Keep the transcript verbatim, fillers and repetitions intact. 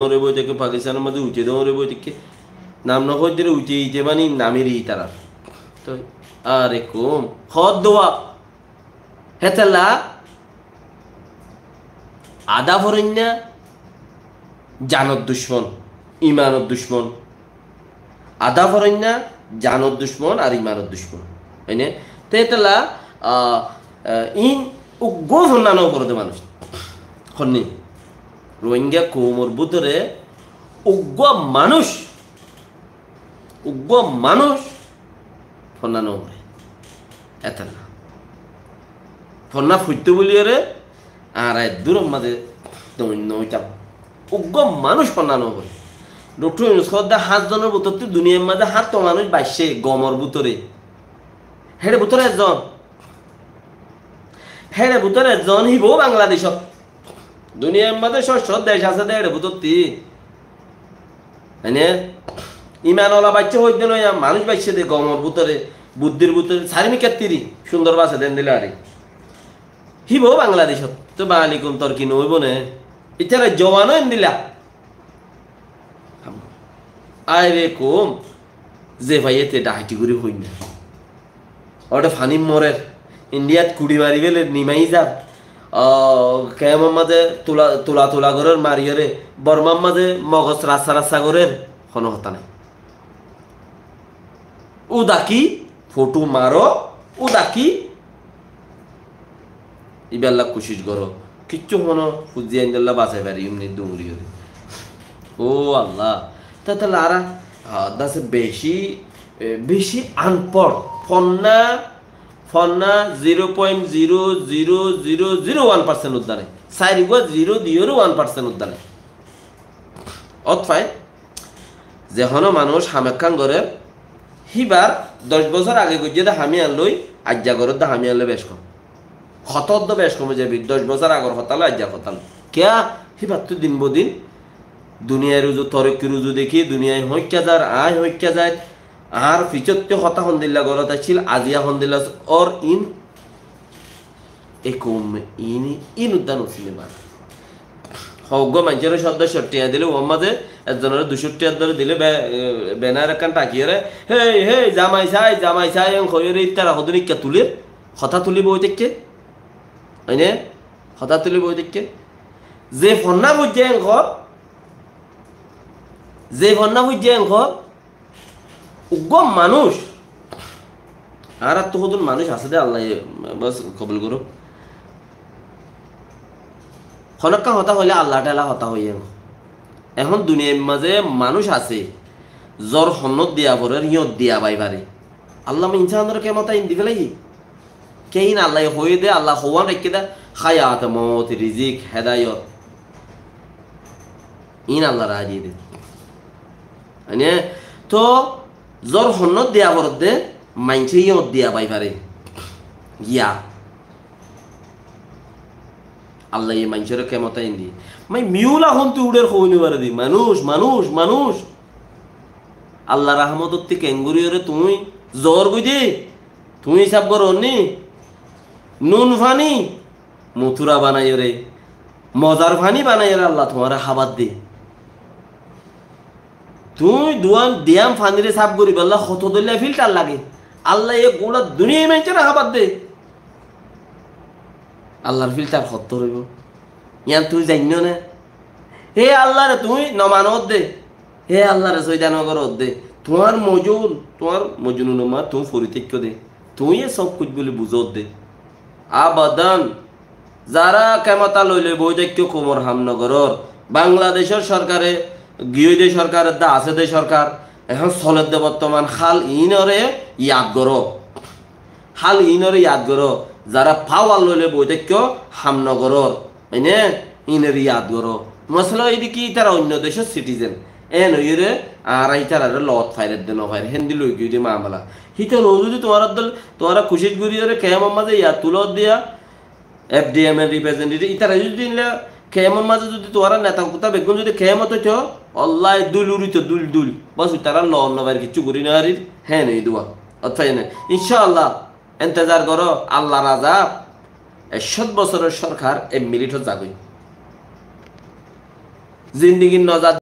dóre boi táke, Pakistanor mazé uite dóre boi táke. Nam no hoiddere uite ite mani nami ri tara. Toi, are koum, hoddua. Hétalla ada forinna janor dushmon, imanor dushmon. Ada forinna janor dushmon ar imanor dushmon. Óine? Te hétalla, ah, ah, in uggúa fonna no forede manúic. Honni? Rohingya koumor bútore uggúa manúic, uggúa manúic fonna no fore. Hétalla. Fonna foitto buliyore añára eddúror mazé doin no óitam. Uggúa manúic fonna no fore. Doktor Yunus hoódde háñt zonor bútottu duniyair mazé háñtto manúic baiccé gomor bútore. Héçe bútore ezzon. Héçe bútore ezzon híbou Bangladecót. Duniyair mazé cót cót dec asé de héçe bútotti. Mane, iman ola baiccé hoiddé noya, manúic baiccé de gomor bútore, buddir bútore, sarí mikká tiri, cúndor basé de endilla ari. Híbou Bangladecót, to Bangalikum tor ki no óibo ne? Ítara juwan ó endilla. Aire koum, ze faiyé te dhahaiti gorí hoinna. Óde faní morer, Indiyat kuçi mari féler, nimai zar. Ó, kemor mazé tula, tula tula gorer mariyore, Bormar mazé mogos rassa rassa gorer, hono hotá nai. Udaki, fotu maro, udaki, ibálla kucíc goró. Kiccú hono fuzzi aindólla basai fari, imni dungri gori. Ó Allah. Tátalla añára, ah, dase beci, eh, beci anpor. Fonna, fonna zero point zero zero zero zero one percent uddá nai. Sairgua zero diyóre one percent uddá nai. Ótfai, ze hono manúic ham ekkán gorer, híbar doc bosór age goijjé de ham iyan loi, aijja gorer de ham iyan loi bec hom. Hotá uddá bec hom ói zaibo, doc bosór agor hotá loi, aijjar hotá loi. Kiyá? Híbattú din bodin duniyair uzu, torokkir uzu dekí, duniyai hoikká zar, añí hoikká zai, añár ficottú hotá hondilla gorot accíl, aziya hondilla or in E koume ini, in uddá no sine ba. Hoggúa maincóre cót cót tiañ dile, uwar mazé ekzonore duicót tiañ dóre dile, be-, e, benar ekkán takiyóre, "Héi, héi, zamai sai, zamai sai," en hoiyóre ittara hodún ikká tulir, hotá tuli boi táikke. Óine? Hotá tuli boi táikke. Ze fonná foijjé en hor, ze fonná foijjé en hor, Uggúa manúic, añárattú hodún manúic asé dé, Allaye bos kobul gorouk. Honó ekkán hotá hoilé Allah thaala hotá hoiyé. Ehón duniyair mazé manúic asé, zor honnót diya forer, híyot diya bai fare. Allah ma insánor kemot ain di felaiyé. Kein Allaye hoiyé dé, Allah houwan raikké dé, hayat, mout, rizik, hedayot. In Allaye diyé dé. Mane, to zor honnót diya foredde, maincé yót diya bai fare. Giya. Allaye maincóre kemot ain di. Mai miula hontú uçer hoi no fare di. Manúic, manúic, manúic. Allar rahmotottí kengori ore tuñí zor goi de. Tuñí hísab goro ni. Nun faní. Mutura banaiyóre, mozar faní banaiyóre Allah tuáñre hábar de. Tuñí duan diyan fanire saf goríballa hoto dóilla filtar lage. Allaye gura duniyai maincóre hábar de. Allar filtar hottór óibo? Yián tuñí zainnó né? Hé Allare tuñí no mano de. Hé Allare soida no goro de. Tuáñr mojnun, tuáñr mojnunor ma tuñí fori táikko de. Tuñí e sob kuc buli buzo de. Abadan. Zara kemota loi loi boi táikko koumor ham no goror. Bangladecor sorkare, giyói de sorkar, edde asé de sorkar, ehón soler de bortoman hál inore yad goro. Hál inore yad goro. Zara pawar loi loi boi táikko ham no goror. Ene, inore yad goro. Mosala óilde ki, itara oinno decor citizen. En óiyore añára itarare lot fairedde no fair. Héndi loi giyói de mamela. Híte no zodi tuáñra dol, tuáñra kucíc goríyore kemor mazé yad tulor diya, F D M er representative, itara zodi inla kemor mazé zodi tuáñra neta kuta beggún zodi kemot óito, wallahi dul urito, dul, dul. Bos itara lot no fair, kiccú gorí no farir, héen ói duwa. Otfai ene. Incállah, entezar goro, Allar azab. Ek cót bosoror sorkar ek minitot zagói. Zindigir noza